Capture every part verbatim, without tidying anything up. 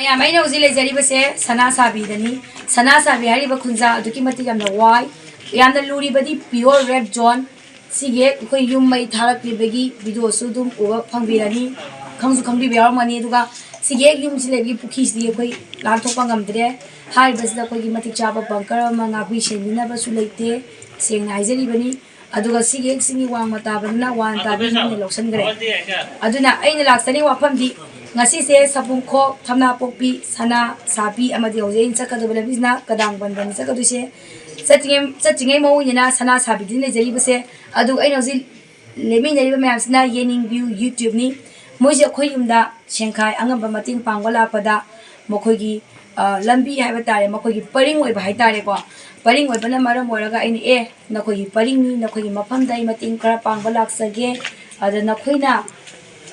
ꯃꯌꯥꯝ, ꯑꯩꯅ ꯍꯧꯖꯤꯛ ꯂꯩꯖꯔꯤꯕꯁꯦ ꯁꯅꯥ ꯁꯥꯕꯤꯗꯅꯤ꯫ ꯁꯅꯥ ꯁꯥꯕꯤ ꯍꯥꯏꯔꯤꯕ ꯈꯨꯟꯖꯥ ꯑꯗꯨꯛꯀꯤ ꯃꯇꯤꯛ ꯌꯥꯝꯅ ꯋꯥꯏ, ꯌꯥꯝꯅ ꯂꯨꯔꯤꯕꯗꯤ pure red zone꯫ ꯁꯤꯒꯤ ꯍꯦꯛ ꯑꯩꯈꯣꯏ ꯌꯨꯝ ꯃꯩ ꯊꯥꯔꯛꯂꯤꯕꯒꯤ videoꯁꯨ ꯑꯗꯨꯝ ꯎꯕ ꯐꯪꯕꯤꯔꯅꯤ, ꯈꯪꯁꯨ ꯈꯪꯕꯤꯕ ꯌꯥꯎꯔꯝꯒꯅꯤ꯫ ꯑꯗꯨꯒ ꯁꯤꯒꯤ ꯍꯦꯛ ꯌꯨꯝꯁꯤ ꯂꯩꯕꯒꯤ ꯄꯨꯈ꯭ꯔꯤꯁꯤꯗꯤ ꯑꯩꯈꯣꯏ ꯂꯥꯟꯊꯣꯛꯄ ꯉꯝꯗ꯭ꯔꯦ꯫ ꯍꯥꯏꯔꯤꯕꯁꯤꯗ ꯑꯩꯈꯣꯏꯒꯤ ꯃꯇꯤꯛ ꯆꯥꯕ bunker ꯑꯃ ꯉꯥꯛꯄꯤ ꯁꯦꯟꯕꯤꯅꯕꯁꯨ ꯂꯩꯇꯦ, ꯁꯦꯡꯅ ꯍꯥꯏꯖꯔꯤꯕꯅꯤ꯫ ꯑꯗꯨꯒ ꯁꯤꯒꯤ ꯍꯦꯛ ꯆꯤꯡꯒꯤ ꯋꯥꯡꯃ ꯇꯥꯕꯗꯨꯅ ꯋꯥꯟ ꯇꯥꯕꯤ ꯃꯤꯅ ꯂꯧꯁꯤꯟꯈ꯭ꯔꯦ꯫ ꯑꯗꯨꯅ ꯑꯩꯅ ꯂꯥꯛꯆꯅꯤꯡꯕ ꯋꯥꯐꯝꯗꯤ, ꯉꯁꯤꯁꯦ ꯁꯄꯨꯡꯈꯣꯛ ꯊꯝꯅꯥꯄꯣꯛꯄꯤ ꯁꯅꯥ ꯁꯥꯕꯤ ꯑꯃꯗꯤ ꯍꯧꯖꯤꯛ ꯑꯩꯅ ꯆꯠꯀꯗꯧꯕ ꯂꯝꯕꯤꯁꯤꯅ ꯀꯗꯥꯡ ꯄꯟꯕꯅꯤ ꯆꯠꯀꯗꯣꯏꯁꯦ꯫ ꯆꯠꯇ꯭ꯔꯤꯉꯩ ꯆꯠꯇ꯭ꯔꯤꯉꯩ ꯃꯑꯣꯡꯅꯤꯅ ꯁꯅꯥ ꯁꯥꯕꯤꯗꯨꯅ ꯂꯩꯖꯔꯤꯕꯁꯦ꯫ ꯑꯗꯨꯒ ꯑꯩꯅ ꯍꯧꯖꯤꯛ ꯂꯦꯞꯃꯤꯟꯅꯔꯤꯕ ꯃꯌꯥꯝꯁꯤꯅ ꯌꯦꯅꯤꯡ ꯚ꯭ꯌꯨ ꯌꯨꯇ꯭ꯌꯨꯕꯅꯤ꯫ ꯃꯣꯏꯁꯦ ꯑꯩꯈꯣꯏ ꯌꯨꯝꯗ ꯁꯦꯟꯈꯥꯏ ꯑꯉꯝꯕ ꯃꯇꯦꯡ ꯄꯥꯡꯕ ꯂꯥꯛꯄꯗ ꯃꯈꯣꯏꯒꯤ, ꯑ, ꯂꯝꯕꯤ ꯍꯥꯏꯕ ꯇꯥꯔꯦ, ꯃꯈꯣꯏꯒꯤ ꯄꯔꯤꯡ ꯑꯣꯏꯕ ꯍꯥꯏ ꯇꯥꯔꯦꯀꯣ, ꯄꯔꯤꯡ ꯑꯣꯏꯕꯅ ꯃꯔꯝ ꯑꯣꯏꯔꯒ ꯑꯩꯅ, "ꯑꯦ, ꯅꯈꯣꯏꯒꯤ ꯄꯔꯤꯡꯅꯤ, ꯅꯈꯣꯏꯒꯤ ꯃꯐꯝꯗ ꯑꯩ ꯃꯇꯦꯡ ꯈꯔ ꯄꯥꯡꯕ ꯂꯥꯛꯆꯒꯦ, ꯑꯗ ꯅꯈꯣꯏꯅ,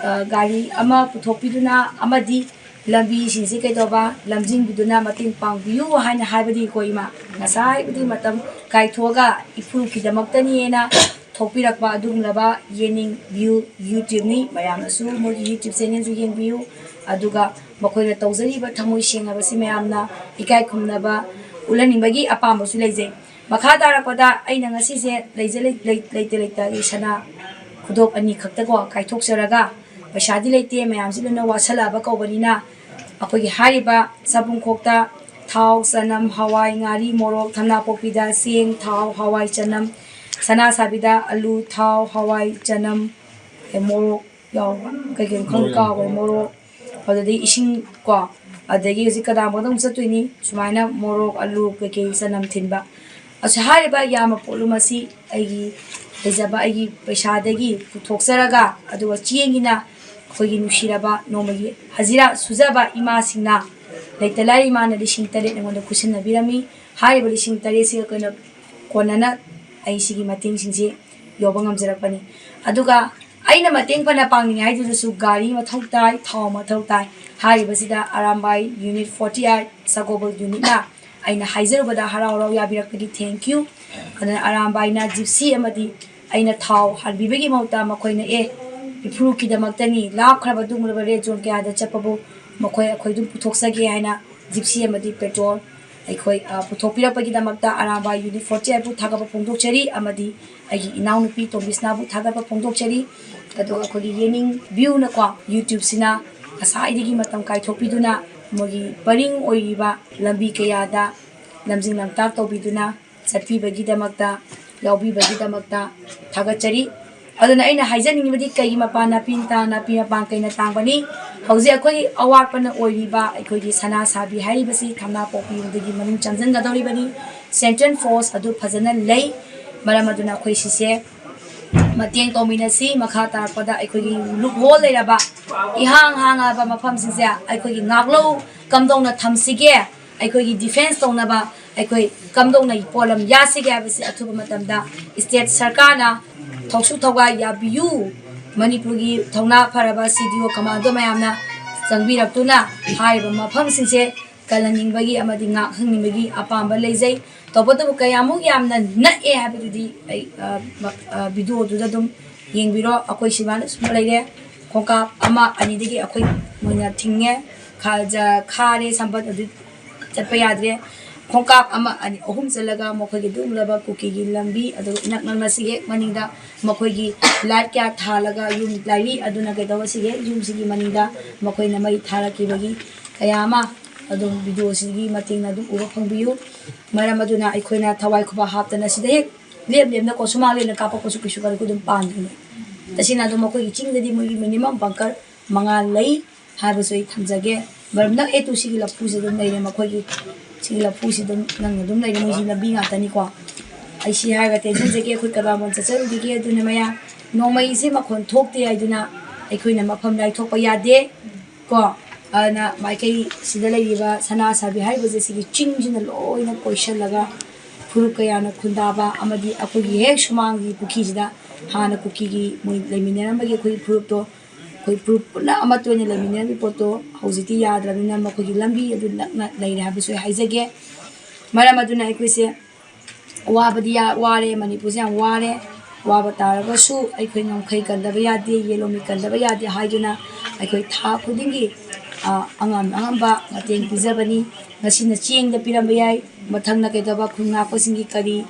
ꯑ, ꯒꯥꯔꯤ ꯑꯃ ꯄꯨꯊꯣꯛꯄꯤꯗꯨꯅ ꯑꯃꯗꯤ ꯂꯝꯕꯤꯁꯤꯡꯁꯤ ꯀꯩꯗꯧꯕ ꯂꯝꯖꯤꯡꯕꯤꯗꯨꯅ ꯃꯇꯦꯡ ꯄꯥꯡꯕꯤꯌꯨ" ꯍꯥꯏꯅ ꯍꯥꯏꯕꯗꯤꯀꯣ, ꯏꯃꯥ, ꯉꯁꯥꯏꯕꯨꯗꯤ ꯃꯇꯝ ꯀꯥꯏꯊꯣꯛꯑꯒ ꯏꯐꯨꯔꯨꯞꯀꯤꯗꯃꯛꯇꯅꯤꯅ ꯊꯣꯛꯄꯤꯔꯛꯄ ꯑꯗꯨꯒꯨꯝꯂꯕ ꯌꯦꯅꯤꯡ ꯚ꯭ꯌꯨ ꯌꯨꯇ꯭ꯌꯨꯕꯅꯤ꯫ ꯃꯌꯥꯝꯅꯁꯨ ꯃꯣꯏꯒꯤ ꯌꯨꯇ꯭ꯌꯨꯕ ꯆꯦꯅꯦꯜꯁꯨ ꯌꯦꯡꯕꯤꯌꯨ, ꯑꯗꯨꯒ ꯃꯈꯣꯏꯅ ꯇꯧꯖꯔꯤꯕ ꯊꯃꯣꯏ ꯁꯦꯡꯂꯕꯁꯤ ꯃꯌꯥꯝꯅ ꯏꯀꯥꯏ ꯈꯨꯝꯅꯕ ꯎꯠꯍꯟꯅꯤꯡꯕꯒꯤ ꯑꯄꯥꯝꯕꯁꯨ ꯂꯩꯖꯩ꯫ ꯃꯈꯥ ꯇꯥꯔꯛꯄꯗ ꯑꯩꯅ ꯉꯁꯤꯁꯦ ꯂꯩꯖ-, ꯂꯩ-, ꯂꯩ-, ꯂꯩꯇ ꯂꯩꯇ ꯑꯩ ꯁꯅꯥ ꯈꯨꯗꯣꯞ ꯑꯅꯤ ꯈꯛꯇꯀꯣ ꯀꯥꯏꯊꯣꯛꯆꯔꯒ, ꯄꯩꯁꯥꯗꯤ ꯂꯩꯇꯦ, ꯃꯌꯥꯝꯁꯤ ꯂꯣꯏꯅ ꯋꯥꯁꯜꯂꯛꯑꯕ ꯀꯧꯕꯅꯤꯅ, ꯑꯩꯈꯣꯏꯒꯤ ꯍꯥꯏꯔꯤꯕ ꯁꯄꯨꯡꯈꯣꯛꯇ ꯊꯥꯎ, ꯆꯅꯝ, ꯍꯋꯥꯏ, ꯉꯥꯔꯤ, ꯃꯣꯔꯣꯛ, ꯊꯝꯅꯥꯄꯣꯛꯄꯤꯗ ꯆꯦꯡ, ꯊꯥꯎ, ꯍꯋꯥꯏ, ꯆꯅꯝ, ꯁꯅꯥ ꯁꯥꯕꯤꯗ ꯑꯂꯨ, ꯊꯥꯎ, ꯍꯋꯥꯏ, ꯆꯅꯝ, ꯑꯦ, ꯃꯣꯔꯣꯛ ꯌꯥꯎꯕ, ꯀꯩ ꯀꯩꯅꯣ ꯈꯪꯗꯦ, ꯀꯥꯎꯈ꯭ꯔꯦ꯫ ꯃꯣꯔꯣꯛ, ꯑꯗꯨꯗꯒꯤ ꯏꯁꯤꯡ ꯀꯣ, ꯑꯗꯒꯤ ꯍꯧꯖꯤꯛ ꯀꯗꯥꯝꯕꯗ ꯑꯃꯨꯛ ꯆꯠꯇꯣꯏꯅꯤ꯫ ꯁꯨꯃꯥꯏꯅ ꯃꯣꯔꯣꯛ, ꯑꯂꯨ, ꯀꯩꯀꯩ, ꯆꯅꯝ ꯊꯤꯟꯕ꯫ ꯑꯁꯤ ꯍꯥꯏꯔꯤꯕ ꯌꯥꯝꯕ ꯄꯣꯠꯂꯨꯝ ꯑꯁꯤ ꯑꯩꯒꯤ ꯂꯩꯖꯕ, ꯑꯩꯒꯤ ꯄꯩꯁꯥꯗꯒꯤ ꯄꯨꯊꯣꯛꯆꯔꯒ, ꯑꯗꯨꯒ ꯆꯦꯡꯒꯤꯅ ꯑꯩꯈꯣꯏꯒꯤ ꯅꯨꯡꯁꯤꯔꯕ ꯅꯣꯡꯃꯒꯤ ꯍꯖꯤꯔꯥ ꯁꯨꯖꯕ ꯏꯃꯥꯁꯤꯡꯅ, ꯂꯩꯇ ꯂꯥꯏꯔ ꯏꯃꯥꯅ ꯂꯤꯁꯤꯡ ꯇꯔꯦꯠ ꯑꯩꯉꯣꯟꯗ ꯈꯨꯠꯁꯤꯟꯅꯕꯤꯔꯝꯃꯤ꯫ ꯍꯥꯏꯔꯤꯕ ꯂꯤꯁꯤꯡ ꯇꯔꯦꯠꯁꯤꯒ ꯑꯩꯈꯣꯏꯅ ꯀꯣꯟꯅꯅ ꯑꯩ ꯁꯤꯒꯤ ꯃꯇꯦꯡꯁꯤꯡꯁꯤ ꯌꯧꯕ ꯉꯝꯖꯔꯛꯄꯅꯤ꯫ ꯑꯗꯨꯒ ꯑꯩꯅ ꯃꯇꯦꯡ ꯐꯅ ꯄꯥꯡꯅꯤꯡꯉꯦ ꯍꯥꯏꯗꯨꯗꯁꯨ ꯒꯥꯔꯤ ꯃꯊꯧ ꯇꯥꯏ, ꯊꯥꯎ ꯃꯊꯧ ꯇꯥꯏ꯫ ꯍꯥꯏꯔꯤꯕꯁꯤꯗ ꯑꯔꯥꯝꯕꯥꯏ unit forty eight ꯁꯒꯣꯜꯕꯜ unitꯅ ꯑꯩꯅ ꯍꯥꯏꯖꯔꯨꯕꯗ ꯍꯔꯥꯎ ꯍꯔꯥꯎ ꯌꯥꯕꯤꯔꯛꯄꯒꯤ thank you꯫ ꯑꯗꯨꯅ ꯑꯔꯥꯝꯕꯥꯏꯅ ꯖꯤꯞꯁꯤ ꯑꯃꯗꯤ ꯑꯩꯅ ꯊꯥꯎ ꯍꯥꯟꯕꯤꯕꯒꯤ ꯃꯍꯨꯠꯇ ꯃꯈꯣꯏꯅ, "ꯑꯦ, ꯏꯐꯨꯔꯨꯞꯀꯤꯗꯃꯛꯇꯅꯤ, ꯂꯥꯞꯈ꯭ꯔꯕ ꯑꯗꯨꯒꯨꯝꯂꯕ red zone ꯀꯌꯥꯗ ꯆꯠꯄꯕꯨ ꯃꯈꯣꯏ ꯑꯩꯈꯣꯏ ꯑꯗꯨꯝ ꯄꯨꯊꯣꯛꯆꯒꯦ ꯍꯥꯏꯅ ꯖꯤꯞꯁꯤ ꯑꯃꯗꯤ ꯄꯦꯇ꯭ꯔꯣꯜ ꯑꯩꯈꯣꯏ, ꯑ, ꯄꯨꯊꯣꯛꯄꯤꯔꯛꯄꯒꯤꯗꯃꯛꯇ ꯑꯔꯥꯝꯕꯥꯏ ꯌꯨꯅꯤꯠ ꯐꯣꯔꯇꯤ ꯑꯩꯠꯄꯨ ꯊꯥꯒꯠꯄ ꯐꯣꯡꯗꯣꯛꯆꯔꯤ, ꯑꯃꯗꯤ ꯑꯩꯒꯤ ꯏꯅꯥꯎꯅꯨꯄꯤ ꯇꯣꯝꯕꯤꯁꯅꯥꯕꯨ ꯊꯥꯒꯠꯄ ꯐꯣꯡꯗꯣꯛꯆꯔꯤ꯫ ꯑꯗꯨꯒ ꯑꯩꯈꯣꯏꯒꯤ ꯌꯦꯡꯅꯤꯡꯕꯤꯌꯨꯅꯀꯣ, YouTubeꯁꯤꯅ ꯉꯁꯥꯏꯗꯒꯤ ꯃꯇꯝ ꯀꯥꯏꯊꯣꯛꯄꯤꯗꯨꯅ ꯃꯣꯏꯒꯤ ꯄꯔꯤꯡ ꯑꯣꯏꯔꯤꯕ ꯂꯝꯕꯤ ꯀꯌꯥꯗ ꯂꯝꯖꯤꯡ ꯂꯝꯇꯥꯛ ꯇꯧꯕꯤꯗꯨꯅ ꯆꯠꯄꯤꯕꯒꯤꯗꯃꯛꯇ, ꯌꯥꯎꯕꯤꯕꯒꯤꯗꯃꯛꯇ ꯊꯥꯒꯠꯆꯔꯤ꯫ ꯑꯗꯨꯅ ꯑꯩꯅ ꯍꯥꯏꯖꯅꯤꯡꯉꯤꯕꯗꯤ, ꯀꯩꯒꯤ ꯃꯄꯥꯟ ꯅꯥꯄꯤ ꯇꯥ-, ꯅꯥꯄꯤ ꯃꯄꯥꯟ ꯀꯩꯅ ꯇꯥꯡꯕꯅꯤ? ꯍꯧꯖꯤꯛ ꯑꯩꯈꯣꯏꯒꯤ ꯑꯋꯥꯠꯄꯅ ꯑꯣꯏꯔꯤꯕ ꯑꯩꯈꯣꯏꯒꯤ ꯁꯅꯥ ꯁꯥꯕꯤ ꯍꯥꯏꯔꯤꯕꯁꯤ ꯊꯝꯅꯥ ꯄꯣꯛꯄꯤꯗꯒꯤ ꯃꯅꯨꯡ ꯆꯪꯁꯤꯟꯒꯗꯧꯔꯤꯕꯅꯤ꯫ Central force ꯑꯗꯨ ꯐꯖꯅ ꯂꯩ꯫ ꯃꯔꯝ ꯑꯗꯨꯅ ꯑꯩꯈꯣꯏ ꯁꯤꯁꯦ ꯃꯇꯦꯡ ꯇꯧꯃꯤꯟꯅꯁꯤ꯫ ꯃꯈꯥ ꯇꯥꯔꯛꯄꯗ ꯑꯩꯈꯣꯏꯒꯤ loophole ꯂꯩꯔꯕ, ꯏꯍꯥꯡ ꯍꯥꯡꯉꯕ ꯃꯐꯝꯁꯤꯡꯁꯦ ꯑꯩꯈꯣꯏꯒꯤ ꯉꯥꯛꯂꯧ ꯀꯝꯗꯧꯅ ꯊꯝꯁꯤꯒꯦ, ꯑꯩꯈꯣꯏꯒꯤ defence ꯇꯧꯅꯕ ꯑꯩꯈꯣꯏ ꯀꯝꯗꯧꯅ ꯄꯣꯠꯂꯝ ꯌꯥꯁꯤꯒꯦ ꯍꯥꯏꯕꯁꯤ ꯑꯊꯨꯕ ꯃꯇꯝꯗ state ꯁꯔꯀꯥꯔꯅ ꯊꯧꯁꯨ ꯊꯧꯒꯥꯏ ꯌꯥꯕꯤꯌꯨ꯫ ꯃꯅꯤꯄꯨꯔꯒꯤ ꯊꯧꯅꯥ ꯐꯔꯕ CDO commando ꯃꯌꯥꯝꯅ ꯆꯪꯕꯤꯔꯛꯇꯨꯅ ꯍꯥꯏꯔꯤꯕ ꯃꯐꯝꯁꯤꯡꯁꯦ ꯀꯜꯍꯟꯅꯤꯡꯕꯒꯤ ꯑꯃꯗꯤ ꯉꯥꯛꯍꯟꯅꯤꯡꯕꯒꯤ ꯑꯄꯥꯝꯕ ꯂꯩꯖꯩ꯫ ꯇꯧꯕꯇꯕꯨ ꯀꯌꯥꯃꯨꯛ ꯌꯥꯝꯅ ꯅꯛꯑꯦ ꯍꯥꯏꯕꯗꯨꯗꯤ ꯑꯩ, ꯑ, ꯃ-, ꯑ, videoꯗꯨꯗ ꯑꯗꯨꯝ ꯌꯦꯡꯕꯤꯔꯣ꯫ ꯑꯩꯈꯣꯏ ꯁꯨꯃꯥꯏꯅ ꯁꯨꯝ ꯂꯩꯔꯦ꯫ ꯈꯣꯡꯀꯥꯞ ꯑꯃ ꯑꯅꯤꯗꯒꯤ ꯑꯩꯈꯣꯏ ꯃꯣꯏꯅ ꯊꯤꯡꯉꯦ꯫ ꯈꯥ-, ꯖ-, ꯈꯥꯔꯦ, ꯁꯝꯕꯜ ꯑꯗꯨ ꯆꯠꯄ ꯌꯥꯗ꯭ꯔꯦ꯫ ꯈꯣꯡꯀꯥꯞ ꯑꯃ, ꯑꯅꯤ, ꯑꯍꯨꯝ ꯆꯠꯂꯒ ꯃꯈꯣꯏꯒꯤ ꯑꯗꯨꯒꯨꯝꯂꯕ ꯀꯨꯀꯤꯒꯤ ꯂꯝꯕꯤ, ꯑꯗꯨꯒ ꯏꯅꯛ ꯅꯛꯅ ꯁꯤꯒꯤ ꯍꯦꯛ ꯃꯅꯤꯡꯗ ꯃꯈꯣꯏꯒꯤ light ꯀꯌꯥ ꯊꯥꯜꯂꯒ ꯌꯨꯝ ꯂꯩꯔꯤ꯫ ꯑꯗꯨꯅ ꯀꯩꯗꯧꯕ, ꯁꯤꯒꯤ ꯍꯦꯛ ꯌꯨꯝꯁꯤꯒꯤ ꯃꯅꯤꯡꯗ ꯃꯈꯣꯏꯅ ꯃꯩ ꯊꯥꯔꯛꯈꯤꯕꯒꯤ ꯀꯌꯥ ꯑꯃ ꯑꯗꯨꯝ videoꯁꯤꯒꯤ ꯃꯇꯦꯡꯅ ꯑꯗꯨꯝ ꯎꯕ ꯐꯪꯕꯤꯌꯨ꯫ ꯃꯔꯝ ꯑꯗꯨꯅ ꯑꯩꯈꯣꯏꯅ ꯊꯋꯥꯏ ꯈꯨꯕꯥꯛ ꯍꯥꯞꯇꯅ ꯁꯤꯗ ꯍꯦꯛ ꯂꯦꯞ ꯂꯦꯞꯅꯀꯣ, ꯁꯨꯃꯥꯡ ꯂꯦꯞꯅ ꯀꯥꯞꯄꯛꯄꯁꯨ ꯀꯩꯁꯨ ꯀꯥꯏꯗꯦ, ꯑꯩꯈꯣꯏ ꯑꯗꯨꯝ ꯄꯥꯟꯗꯣꯏꯅꯦ꯫ ꯇꯁꯦꯡꯅ ꯑꯗꯨꯝ ꯃꯈꯣꯏꯒꯤ ꯆꯤꯡꯗꯗꯤ ꯃꯣꯏꯒꯤ minimum bunker ꯃꯉꯥ ꯂꯩ ꯍꯥꯏꯕꯁꯨ ꯑꯩ ꯊꯝꯖꯒꯦ꯫ ꯃꯔꯝ ꯅꯛꯑꯦ ꯇꯨ ꯁꯤꯒꯤ ꯂꯐꯨꯁꯦ ꯑꯗꯨꯝ ꯂꯩꯔꯦ, ꯃꯈꯣꯏꯒꯤ ꯁꯤꯒꯤ ꯂꯐꯨꯁꯤ ꯑꯗꯨꯝ ꯅꯪꯅ ꯑꯗꯨꯝ ꯂꯩꯔꯦ, ꯃꯣꯏꯁꯤ ꯂꯝꯕꯤ ꯉꯥꯛꯇꯅꯤꯀꯣ꯫ ꯑꯩ ꯁꯤ ꯍꯥꯏꯔꯒ ꯇꯦꯟꯁꯤꯟꯖꯒꯦ, ꯑꯩꯈꯣꯏ ꯀꯗꯥꯕꯝ ꯆꯠꯆꯔꯨꯈꯤꯒꯦ꯫ ꯑꯗꯨꯅ ꯃꯌꯥꯝ, ꯅꯣꯡꯃꯩꯁꯦ ꯃꯈꯣꯟ ꯊꯣꯛꯇꯦ ꯍꯥꯏꯗꯨꯅ ꯑꯩꯈꯣꯏꯅ ꯃꯐꯝ ꯂꯥꯏꯊꯣꯛꯄ ꯌꯥꯗꯦ꯫ ꯀꯣ, ꯑꯗꯨꯅ ꯃꯥꯏꯀꯩ ꯁꯤꯗ ꯂꯩꯔꯤꯕ ꯁꯅꯥ ꯁꯥꯕꯤ ꯍꯥꯏꯔꯤꯕꯁꯦ ꯁꯤꯒꯤ ꯆꯤꯡꯁꯤꯅ ꯂꯣꯏꯅ ꯀꯣꯏꯁꯜꯂꯒ ꯐꯨꯔꯨꯞ ꯀꯌꯥꯅ ꯈꯨꯟꯗꯥꯕ ꯑꯃꯗꯤ ꯑꯩꯈꯣꯏꯒꯤ ꯍꯦꯛ ꯁꯨꯃꯥꯡꯒꯤ ꯄꯨꯈ꯭ꯔꯤꯁꯤꯗ ꯍꯥꯟꯅ ꯀꯨꯀꯤꯒꯤ ꯃꯣꯏ ꯂꯩꯃꯤꯟꯅꯔꯝꯕꯒꯤ ꯑꯩꯈꯣꯏꯒꯤ ꯐꯨꯔꯨꯞꯇꯣ, ꯑꯩꯈꯣꯏ ꯐꯨꯔꯨꯞ ꯄꯨꯟꯅ ꯑꯃꯠꯇ ꯑꯣꯏꯅ ꯂꯩꯃꯤꯟꯅꯔꯝꯃꯤ ꯄꯣꯠꯇꯣ ꯍꯧꯖꯤꯛꯇꯤ ꯌꯥꯗ꯭ꯔꯕꯅꯤꯅ ꯃꯈꯣꯏꯒꯤ ꯂꯝꯕꯤ ꯑꯗꯨ ꯅꯛꯅ ꯂꯩꯔꯦ ꯍꯥꯏꯕꯁꯨ ꯑꯩ ꯍꯥꯏꯖꯒꯦ꯫ ꯃꯔꯝ ꯑꯗꯨꯅ ꯑꯩꯈꯣꯏꯁꯦ ꯋꯥꯕꯗꯤ ꯌꯥ-, ꯋꯥꯔꯦ, ꯃꯅꯤꯄꯨꯔꯁꯦ ꯌꯥꯝ ꯋꯥꯔꯦ꯫ ꯋꯥꯕ ꯇꯥꯔꯒꯁꯨ ꯑꯩꯈꯣꯏ ꯉꯝꯈꯩ ꯀꯟꯗꯕ ꯌꯥꯗꯦ, ꯌꯦꯂꯣꯝꯃꯤ ꯀꯟꯗꯕ ꯌꯥꯗꯦ ꯍꯥꯏꯗꯨꯅ ꯑꯩꯈꯣꯏ ꯊꯥ ꯈꯨꯗꯤꯡꯒꯤ ꯑꯉꯝ ꯑꯉꯝꯕ ꯃꯇꯦꯡ ꯄꯤꯖꯕꯅꯤ꯫ ꯉꯁꯤꯅ ꯆꯦꯡꯗ ꯄꯤꯔꯝꯕ ꯌꯥꯏ, ꯃꯊꯪꯅ ꯀꯩꯗꯧꯕ, ꯈꯨꯟ ꯉꯥꯛꯄꯁꯤꯡꯒꯤ ꯀꯔꯤ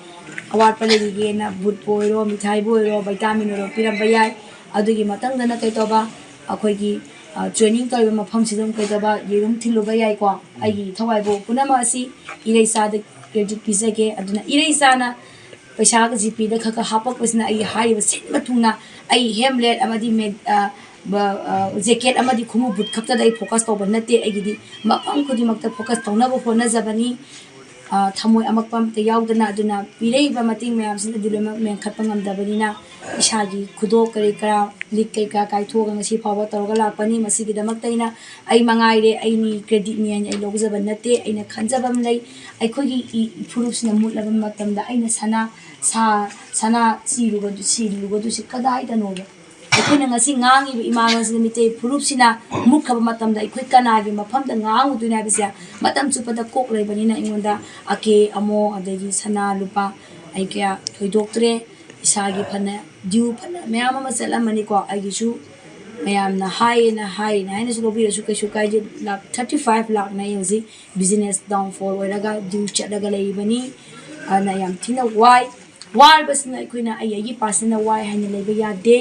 ꯑꯋꯥꯠꯄ ꯂꯩꯔꯤꯒꯦꯅ, ꯕꯨꯠꯄꯨ ꯑꯣꯏꯔꯣ, ꯃꯤꯊꯥꯏꯕꯨ ꯑꯣꯏꯔꯣ, ꯚꯤꯇꯥꯃꯤꯟ ꯑꯣꯏꯔꯣ ꯄꯤꯔꯝꯕ ꯌꯥꯏ꯫ ꯑꯗꯨꯒꯤ ꯃꯊꯪꯗꯅ ꯀꯩꯗꯧꯕ, ꯑꯩꯈꯣꯏꯒꯤ ꯇ꯭ꯔꯦꯅꯤꯡ ꯇꯧꯔꯤꯕ ꯃꯐꯝꯁꯤꯗ ꯑꯗꯨꯝ ꯀꯩꯗꯧꯕ, ꯌꯦꯔꯨꯝ ꯊꯤꯜꯂꯨꯕ ꯌꯥꯏꯀꯣ꯫ ꯑꯩꯒꯤ ꯊꯋꯥꯏꯕꯨ ꯄꯨꯝꯅꯃꯛ ꯑꯁꯤ ꯏꯔꯩꯆꯥꯗ ꯀ꯭ꯔꯦꯗꯤꯠ ꯄꯤꯖꯒꯦ꯫ ꯑꯗꯨꯅ ꯏꯔꯩꯆꯥꯅ ꯄꯩꯁꯥꯒ ꯖꯤꯄꯦꯗ ꯈꯔ ꯈꯔ ꯍꯥꯞꯄꯛꯄꯁꯤꯅ ꯑꯩ ꯍꯥꯏꯔꯤꯕ ꯁꯤꯟꯕ ꯊꯨꯡꯅ ꯑꯩ ꯍꯦꯝꯂꯦꯠ ꯑꯃꯗꯤ ꯃꯦ-, ꯑ, ꯕ-, ꯑ, ꯖꯦꯀꯦꯠ ꯑꯃꯗꯤ ꯈꯣꯡꯎꯞ ꯕꯨꯠ ꯈꯛꯇꯗ ꯑꯩ ꯐꯣꯀꯁ ꯇꯧꯕ ꯅꯠꯇꯦ꯫ ꯑꯩꯒꯤꯗꯤ ꯃꯐꯝ ꯈꯨꯗꯤꯡꯃꯛꯇ ꯐꯣꯀꯁ ꯇꯧꯅꯕ ꯍꯣꯠꯅꯖꯕꯅꯤ꯫ ꯑ, ꯊꯃꯣꯏ ꯑꯃꯛꯄ ꯑꯝꯇ ꯌꯥꯎꯗꯅ꯫ ꯑꯗꯨꯅ ꯄꯤꯔꯛꯏꯕ ꯃꯇꯦꯡ ꯃꯌꯥꯝꯁꯤꯅꯗꯤ ꯂꯣꯏꯅꯃꯛ ꯃꯦꯟꯈꯠꯄ ꯉꯝꯗꯕꯅꯤꯅ ꯏꯁꯥꯒꯤ ꯈꯨꯗꯣꯞ ꯀꯔꯤ ꯀꯔꯥ, ꯂꯤꯛ ꯀꯩꯀꯥ ꯀꯥꯏꯊꯣꯛꯑꯒ ꯉꯁꯤ ꯐꯥꯎꯕ ꯇꯧꯔꯒ ꯂꯥꯛꯄꯅꯤ꯫ ꯃꯁꯤꯒꯤꯗꯃꯛꯇ ꯑꯩꯅ, ꯑꯩ ꯃꯉꯥꯏꯔꯦ, ꯑꯩꯅꯤ ꯀ꯭ꯔꯦꯗꯤꯠꯅꯤ ꯍꯥꯏꯅ ꯑꯩ ꯂꯧꯖꯕ ꯅꯠꯇꯦ꯫ ꯑꯩꯅ ꯈꯟꯖꯕ ꯑꯃ ꯂꯩ, ꯑꯩꯈꯣꯏꯒꯤ ꯏ-, ꯐꯨꯔꯨꯞꯁꯤꯅ ꯃꯨꯠꯂꯕ ꯃꯇꯝꯗ ꯑꯩꯅ ꯁꯅꯥ, ꯁꯥ-, ꯁꯅꯥ ꯁꯤꯔꯨꯕꯗꯨ, ꯁꯤꯔꯨꯕꯗꯨꯁꯤ ꯀꯗꯥꯏꯗꯅꯣꯕ? ꯑꯩꯈꯣꯏꯅ ꯉꯁꯤ ꯉꯥꯡꯉꯤꯕ ꯏꯃꯥꯂꯣꯟꯁꯤꯅ ꯃꯤꯇꯩ ꯐꯨꯔꯨꯞꯁꯤꯅ ꯃꯨꯠꯈ꯭ꯔꯕ ꯃꯇꯝꯗ ꯑꯩꯈꯣꯏ ꯀꯅꯥꯒꯤ ꯃꯐꯝꯗ ꯉꯥꯡꯉꯨꯗꯣꯏꯅꯣ ꯍꯥꯏꯕꯁꯦ ꯃꯇꯝ ꯆꯨꯞꯄꯗ ꯀꯣꯛ ꯂꯩꯕꯅꯤꯅ ꯑꯩꯉꯣꯟꯗ ꯑꯀꯦ ꯑꯃꯣ ꯑꯗꯒꯤ ꯁꯅꯥ ꯂꯨꯄꯥ ꯑꯩ ꯀꯌꯥ ꯊꯣꯏꯗꯣꯛꯇ꯭ꯔꯦ꯫ ꯏꯁꯥꯒꯤ ꯐꯅ ꯗ꯭ꯌꯨ ꯐꯅ ꯃꯌꯥꯝ ꯑꯃ ꯆꯠꯂꯝꯃꯅꯤꯀꯣ꯫ ꯑꯩꯒꯤꯁꯨ ꯃꯌꯥꯝꯅ ꯍꯥꯏꯌꯦꯅ, ꯍꯥꯏꯌꯦꯅ ꯍꯥꯏꯅꯁꯨ ꯂꯧꯕꯤꯔꯁꯨ ꯀꯩꯁꯨ ꯀꯥꯏꯗꯦ꯫ ꯂꯥꯛ ꯊꯥꯔꯇꯤ ꯐꯥꯏꯚ ꯂꯥꯛꯅ ꯑꯩ ꯍꯧꯖꯤꯛ ꯕꯤꯖꯤꯅꯦꯁ ꯗꯥꯎꯟꯐꯣꯜ ꯑꯣꯏꯔꯒ ꯗ꯭ꯌꯨ ꯆꯠꯂꯒ ꯂꯩꯔꯤꯕꯅꯤ꯫ ꯑꯗꯨꯅ ꯌꯥꯝ ꯊꯤꯅ ꯋꯥꯏ꯫ ꯋꯥꯔꯕꯁꯤꯅ ꯑꯩꯈꯣꯏꯅ ꯑꯩ ꯑꯩꯒꯤ ꯄꯥꯔꯁꯟꯅ ꯋꯥꯏ ꯍꯥꯏꯅ ꯂꯩꯕ ꯌꯥꯗꯦ꯫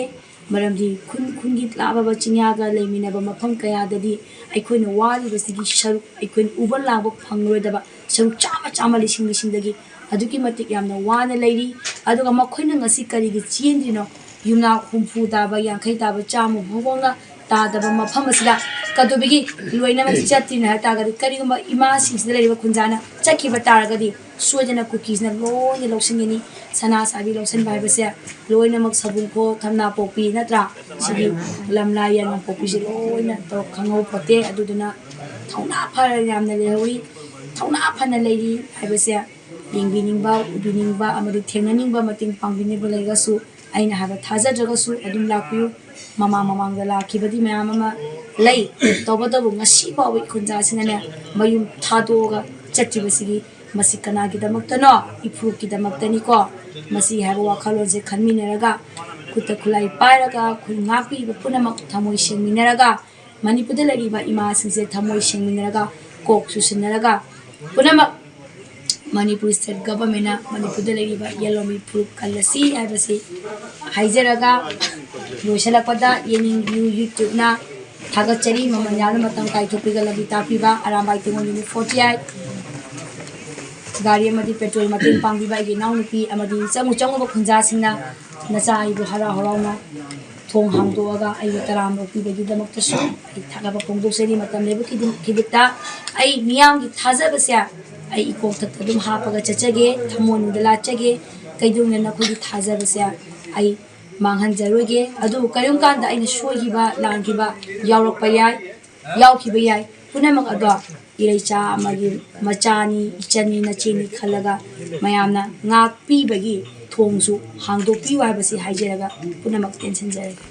ꯃꯔꯝꯗꯤ ꯈꯨꯟ ꯈꯨꯟꯒꯤ ꯂꯥꯞꯂꯕ ꯆꯤꯡꯌꯥꯒ ꯂꯩꯃꯤꯟꯅꯕ ꯃꯐꯝ ꯀꯌꯥꯗꯗꯤ ꯑꯩꯈꯣꯏꯅ ꯋꯥꯔꯤꯕꯁꯤꯒꯤ ꯁꯔꯨꯛ ꯑꯩꯈꯣꯏꯅ ꯎꯕ ꯂꯥꯡꯕ ꯐꯪꯂꯣꯏꯗꯕ ꯁꯔꯨꯛ ꯆꯥꯝꯃ ꯆꯥꯝꯃ, ꯂꯤꯁꯤꯡ ꯂꯤꯁꯤꯡꯗꯒꯤ ꯑꯗꯨꯛꯀꯤ ꯃꯇꯤꯛ ꯌꯥꯝꯅ ꯋꯥꯅ ꯂꯩꯔꯤ꯫ ꯑꯗꯨꯒ ꯃꯈꯣꯏꯅ ꯉꯁꯤ ꯀꯔꯤꯒꯤ ꯆꯦꯟꯗ꯭ꯔꯤꯅꯣ? ꯌꯨꯝꯅꯥꯛ ꯍꯨꯝꯐꯨ ꯇꯥꯕ, ꯌꯥꯡꯈꯩ ꯇꯥꯕ, ꯆꯥꯝꯃ ꯐꯥꯎꯕ ꯇꯥꯗꯕ ꯃꯐꯝ ꯑꯁꯤꯗ ꯀꯩꯗꯧꯕꯒꯤ ꯂꯣꯏꯅꯃꯛ ꯆꯠꯇ꯭ꯔꯤꯅꯣ ꯍꯥꯏ ꯇꯥꯔꯒꯗꯤ, ꯀꯔꯤꯒꯨꯝꯕ ꯏꯃꯥꯁꯤꯡꯁꯤꯗ ꯂꯩꯔꯤꯕ ꯈꯨꯟꯖꯥꯅ ꯆꯠꯈꯤꯕ ꯇꯥꯔꯒꯗꯤ, ꯁꯣꯏꯗꯅ ꯀꯨꯀꯤꯁꯤꯅ ꯂꯣꯏꯅ ꯂꯧꯁꯤꯟꯒꯅꯤ꯫ ꯁꯅꯥ ꯁꯥꯕꯤ ꯂꯧꯁꯤꯟꯕ ꯍꯥꯏꯕꯁꯦ ꯂꯣꯏꯅꯃꯛ ꯁꯕꯨꯡꯈꯣꯛ, ꯊꯝꯅꯥꯄꯣꯛꯄꯤ ꯅꯠꯇ꯭ꯔꯥ? ꯁꯤꯒꯤ ꯂꯝꯂꯥꯏ ꯌꯦꯡꯉꯝꯄꯣꯛꯄꯤꯁꯦ ꯂꯣꯏꯅ ꯇꯧ-, ꯈꯪꯍꯧꯄꯣꯠꯇꯦ꯫ ꯑꯗꯨꯗꯨꯅ ꯊꯧꯅꯥ ꯐꯅ ꯌꯥꯝꯅ ꯂꯩꯍꯧꯔꯤ, ꯊꯧꯅꯥ ꯐꯅ ꯂꯩꯔꯤ ꯍꯥꯏꯕꯁꯦ ꯌꯦꯡꯕꯤꯅꯤꯡꯕ, ꯎꯕꯤꯅꯤꯡꯕ ꯑꯃꯗꯤ ꯊꯦꯡꯅꯅꯤꯡꯕ, ꯃꯇꯦꯡ ꯄꯥꯡꯕꯤꯅꯤꯡꯕ ꯂꯩꯔꯒꯁꯨ, ꯑꯩꯅ ꯍꯥꯏꯕ ꯊꯥꯖꯗ꯭ꯔꯒꯁꯨ ꯑꯗꯨꯝ ꯂꯥꯛꯄꯤꯌꯨ꯫ ꯃꯃꯥꯡ ꯃꯃꯥꯡꯗ ꯂꯥꯛꯈꯤꯕꯗꯤ ꯃꯌꯥꯝ ꯑꯃ ꯂꯩ, ꯇꯧꯕꯇꯕꯨ ꯉꯁꯤ ꯐꯥꯎꯕ ꯈꯨꯟꯖꯥꯁꯤꯅꯅꯦ ꯃꯌꯨꯝ ꯊꯥꯗꯣꯛꯑꯒ ꯆꯠꯈꯤꯕꯁꯤꯒꯤ ꯃꯁꯤ ꯀꯅꯥꯒꯤꯗꯃꯛꯇꯅꯣ? ꯏꯐꯨꯔꯨꯞꯀꯤꯗꯃꯛꯇꯅꯤꯀꯣ꯫ ꯃꯁꯤ ꯍꯥꯏꯕ ꯋꯥꯈꯜꯂꯣꯟꯁꯦ ꯈꯟꯃꯤꯟꯅꯔꯒ, ꯈꯨꯠꯇ ꯈꯨꯠꯂꯥꯏ ꯄꯥꯏꯔꯒ, ꯈꯨꯟ ꯉꯥꯛꯄꯤꯔꯤꯕ ꯄꯨꯝꯅꯃꯛ ꯊꯃꯣꯏ ꯁꯦꯡꯃꯤꯟꯅꯔꯒ, ꯃꯅꯤꯄꯨꯔꯗ ꯂꯩꯔꯤꯕ ꯏꯃꯥꯁꯤꯡꯁꯦ ꯊꯃꯣꯏ ꯁꯦꯡꯃꯤꯟꯅꯔꯒ, ꯀꯣꯛ ꯆꯨꯁꯤꯟꯅꯔꯒ, ꯄꯨꯝꯅꯃꯛ ꯃꯅꯤꯄꯨꯔ ꯁ꯭ꯇꯦꯠ ꯒꯚꯔꯟꯃꯦꯟꯅ ꯃꯅꯤꯄꯨꯔꯗ ꯂꯩꯔꯤꯕ ꯌꯦꯜꯍꯧꯃꯤ ꯐꯨꯔꯨꯞ ꯀꯜꯂꯁꯤ ꯍꯥꯏꯕꯁꯤ ꯍꯥꯏꯖꯔꯒ, ꯂꯣꯏꯁꯤꯜꯂꯛꯄꯗ ꯌꯦꯡꯅꯤꯡꯕꯤꯌꯨ ꯌꯨꯇ꯭ꯌꯨꯕꯅ ꯊꯥꯒꯠꯆꯔꯤ꯫ ꯃꯃꯜ ꯌꯥꯝꯅ ꯃꯇꯝ ꯀꯥꯏꯊꯣꯛꯄꯤꯒ ꯂꯝꯕꯤ ꯇꯥꯛꯄꯤꯕ ꯑꯔꯥꯝꯕꯥꯏ ꯇꯦꯡꯉꯣꯜ ꯅꯨꯃꯤꯠ ꯐꯣꯔꯇꯤ ꯑꯩꯠ꯫ ꯒꯥꯔꯤ ꯑꯃꯗꯤ ꯄꯦꯇ꯭ꯔꯣꯜ ꯃꯇꯦꯡ ꯄꯥꯡꯕꯤꯕ ꯑꯩꯒꯤ ꯏꯅꯥꯎꯅꯨꯄꯤ ꯑꯃꯗꯤ ꯆꯪꯉꯨ ꯆꯪꯉꯨꯕ ꯈꯨꯟꯖꯥꯁꯤꯡꯅ ꯅꯆꯥ ꯑꯩꯕꯨ ꯍꯔꯥꯎ ꯍꯔꯥꯎꯅ ꯊꯣꯡ ꯍꯥꯡꯗꯣꯛꯑꯒ ꯑꯩꯕꯨ ꯇꯔꯥꯝꯅ ꯑꯣꯛꯄꯤꯕꯒꯤꯗꯃꯛꯇꯁꯨ ꯑꯩ ꯊꯥꯒꯠꯄ ꯐꯣꯡꯗꯣꯛꯆꯔꯤ꯫ ꯃꯇꯝ ꯂꯩꯕ ꯈꯤꯗꯤꯡ-, ꯈꯤꯗꯤꯛꯇ ꯑꯩ ꯃꯤꯌꯥꯝꯒꯤ ꯊꯥꯖꯕꯁꯦ ꯑꯩ ꯏꯀꯣꯛꯊꯛꯇ ꯑꯗꯨꯝ ꯍꯥꯞꯄꯒ ꯆꯠꯆꯒꯦ, ꯊꯃꯣꯏꯅꯨꯡꯗ ꯂꯥꯠꯆꯒꯦ꯫ ꯀꯩꯗꯧꯅ ꯅꯈꯣꯏꯒꯤ ꯊꯥꯖꯕꯁꯦ ꯑꯩ ꯃꯥꯡꯍꯟꯖꯔꯣꯏꯒꯦ꯫ ꯑꯗꯨꯕꯨ ꯀꯔꯤꯒꯨꯝꯕ ꯀꯥꯟꯗ ꯑꯩꯅ ꯁꯣꯏꯈꯤꯕ, ꯂꯥꯟꯈꯤꯕ ꯌꯥꯎꯔꯛꯄ ꯌꯥꯏ, ꯌꯥꯎꯈꯤꯕ ꯌꯥꯏ꯫ ꯄꯨꯝꯅꯃꯛ ꯑꯗꯣ ꯏꯔꯩꯆꯥ ꯑꯃꯒꯤ ꯃꯆꯥꯅꯤ, ꯏꯆꯟꯅꯤ, ꯅꯆꯦꯅꯤ ꯈꯜꯂꯒ ꯃꯌꯥꯝꯅ ꯉꯥꯛꯄꯤꯕꯒꯤ ꯊꯣꯡꯁꯨ ꯍꯥꯡꯗꯣꯛꯄꯤꯌꯨ ꯍꯥꯏꯕꯁꯤ ꯍꯥꯏꯖꯔꯒ ꯄꯨꯝꯅꯃꯛ ꯇꯦꯟꯁꯤꯟꯖꯔꯒꯦ꯫